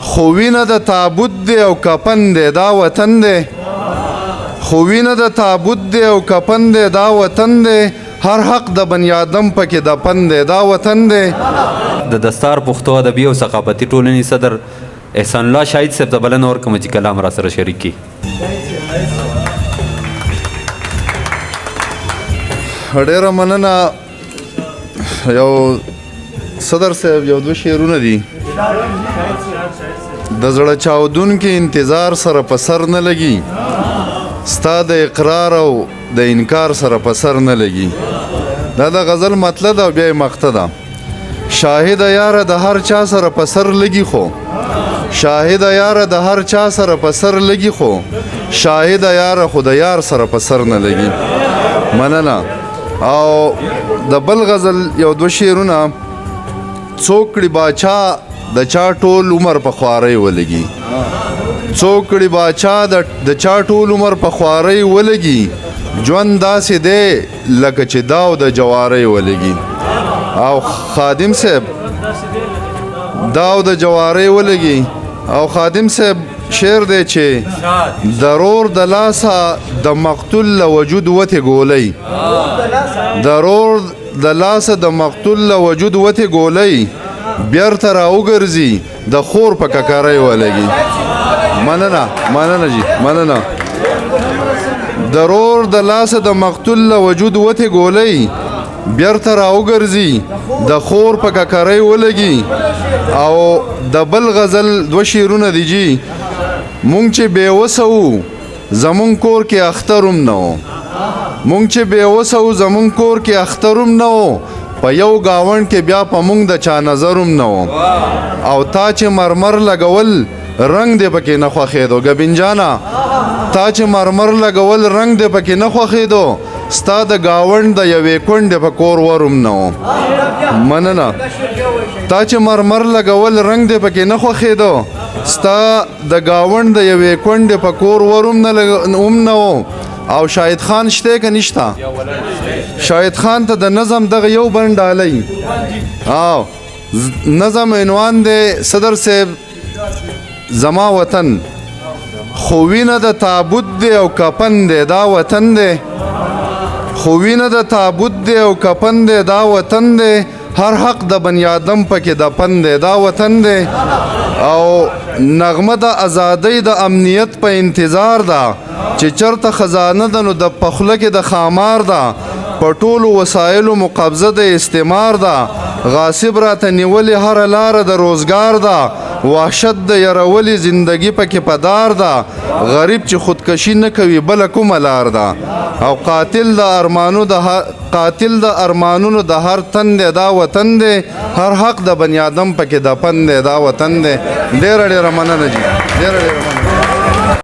خو وینه د تابوت دی او کفن دی دا وطن دی، خو وینه د تابوت دی او کفن دی دا وطن دی، هر حق د بنی آدم پکې دفن دی دا وطن دی. د دستار پښتو ادبي او ثقافتي ټولنې صدر احسان الله شاهد صاحب ته بلنه ورکوم چې کلام را سره شریک کړي. ډېره مننه. یو صدر صاحب یو دوه شعرونه دي. د زړه چاودونکي انتظار سره په سر نه لګي، ستا د اقرار او د انکار سره په سر نه لګي. دا د غزل مطلع ده او بیا یې مقطع ده. شاهد یاره د هر چا سره په سر لګي، خو شاهد یاره د هر چا سره په سر لګي، خو شاهد یاره خو د یار سره په سر نه لګي. مننه. او د بل غزل یو دوه شعرونه. څوک کړي باچا د چا ټول عمر په خوارۍ ولګي، څوک کړي باچا د چا ټول عمر په خوارۍ ولګي، ژوند داسې دی لکه چې داو د جوارۍ ولګي. او خادم صاحب داو د جوارۍ ولګي. او خادم صاحب شعر دی چې ضرور د لاسه د مقتول له وجود وتې ګولۍ، ضرور د لاسه د مقتول له وجود وتې ګولۍ، بیرته راوګرځي د خور په ککرۍ ولګي. مننه، مننه جی، مننه. ضرور د لاسه د مقتول له وجود وتې ګولۍ، بیرته راوګرځي د خور په ککرۍ ولګي. او د بل غزل دوه شعرونه دي جی. مونږ چې بې وسه وو زمونږ کور کې اختر هم نه و، مونږ چې بې وسه وو زمونږ کور کې اختر هم نه و، په یو گاونډ کې بیا په مونږ د چا نظر هم نه و. او تا چې مرمر لګول رنګ دې پکې نه خوښېدو، ګبین جانه تا چې مرمر لګول رنګ دې پکې نه خوښېدو، ستا د گاونډ د یوې کونډې په کور ورم نه و. مننه. تا چې مرمر لګول رنګ دې پکې نه خوښېدو، ستا د گاونډ د یوې کونډې په کور ورم نه هم نه و. او شاهد خان شته که نشته؟ شاهد خان ته د نظم دغه یو بند ډالۍ. او نظم عنوان دی صدر صاحب زما وطن. خو وینه د تابوت دی او کفن دی دا وطن دی، خو وینه د تابوت دی او کفن دی دا وطن دی، هر حق د بنی آدم پکې دفن دی دا وطن دی. او نغمه د ازادۍ د امنیت په انتظار ده، چې چرته خزانه ده نو د پخله کې د خامار ده، په ټولو وسایلو مقبضه د استعمار ده، غاصب راته نیولې هره لاره د روزګار ده، وحشت د یرولې زندگی پکې پدار ده، غریب چې خودکشي نه کوي بله کومه لار ده. او قاتل د ارمانو د قاتل د ارمانونو د هر تن دی دا وطن دی، هر حق د بنی آدم پکې دفن دی دا وطن دی. ډېره ډېره مننه جی، ډېره ډېره مننه.